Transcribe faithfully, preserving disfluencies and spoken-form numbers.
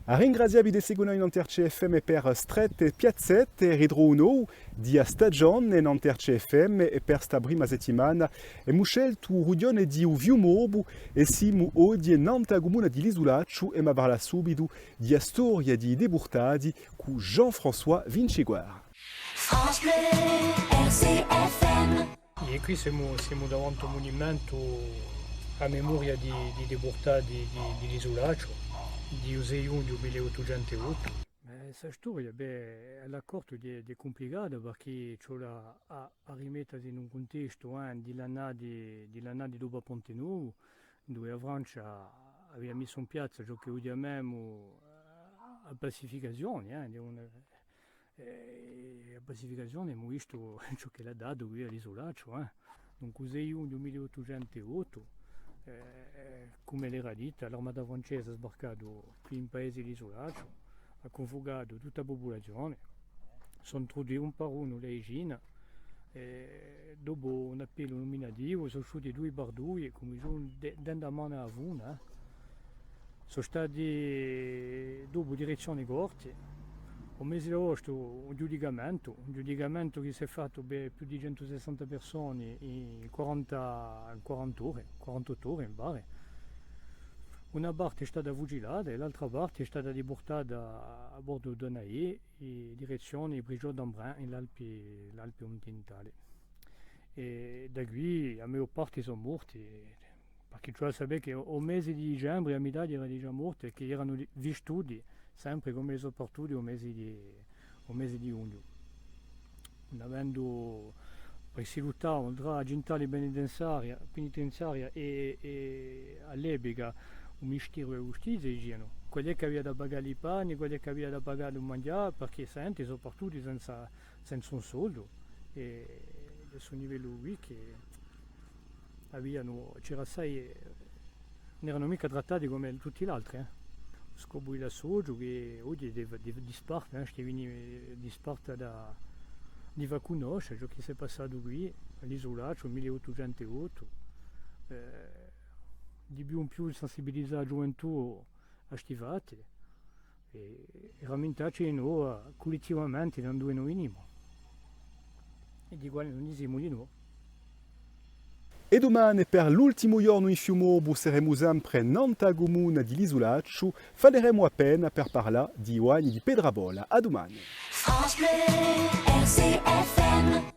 À ringrazià vi di seguità in Anterce F M per Strette è Piazzette, ritrovu novu di a stagione in Anterce F M è per sta prima settimana emu sceltu u rughjone di u Fiumorbu è simu oghje nant'à a cumuna di l'Isulacciu è emu à parlà subitu di a storia di i depurtati cù Jean-François Vinciguerra. France Bleu, R C F M. È quì simu, simu davanti à un munimentu à memoria di, di i depurtati di, di l'Isulacciu, di u sei ghjugnu mille ottucentu è ottu. Eh, sta storia, bè, l'accortu hè, hè cumplicata perchè ci vole à, à, à rimettasi in un cuntestu, eh, di l'annati, di l'annati dopu à Ponte Novu, induve a Francia avia missu in piazza ciò chì oghje chjamemu, eh, a pacificazione, eh, di un, eh, a pacificazione, emu vistu ciò ch'ella hà datu quì à l'Isulacciu, eh. Dunque, u sei ghjugnu mille ottucentu è ottu, eh, eh, cum'ella era ditta, l'armata francese hà sbarcatu quì in paese di l'Isulacciu, hà cunfucatu tutta a pupulazione, sò intruti unu par unu in a vicina, è dopu un appellu numinativu, sò sciuti dui par dui, cum'è dicenu, de-, dente à a manu à a funa, eh. Sò stati dopu direzzione Corti, u mese d'aostu un ghjudicamentu, un ghjudicamentu chì s'hè fattu per più di centu sessanta persone in quaranta, in quaranta ore, quarantottu ore, mi pare. Una parte hè stata fucilata è l'altra parte hè stata dipurtata à bordu d'una nave in direzzione Brigiot-Dambrun in l'Alpi, l'Alpi occidentale. È da quì a maiò parte sò morti, perchè ci vole à sapè chì u, u mese di dicembre, a mità era digià morta, è chì eranu li-, vistuti sempre cum'elli sò partuti u mese di, u mese di ghjugnu. Ùn avendu, perchè si luttava trà a centrale penitenziaria, penitenziaria è, è à l'epica u Ministeru di a Ghjustizia, dicianu, quale hè chì avia da pagà i pani, quale hè chì avia da pagà u manghjà, perchè sta ghjente sò partuti senza, senza un soldu, è, è à stu livellu quì chì avianu, c'era assai, ùn eranu micca trattati cum'è tutti l'altri, eh. U scopu di l'associu chì oghje hè di, di, di sparte, eh, sti vini, eh, di sparte da, di fà cunnosce ciò chì s'hè passatu quì, à l'Isulacciu, mille ottucentu è ottu, eh, di più in più sensibilizà a ghjuventù à sti fatti, è, è ramintacci di novu cullettivamente da induve no vinimu, è di quale no ne simu di novu. È dumane, per l'ultimu ghjornu in Fiumorbu, seremu sempre nant'à a cumuna di l'Isulacciu, falleremu appena per parlà di i bagni di Petrapola. À dumane. France Bleu, R C F M.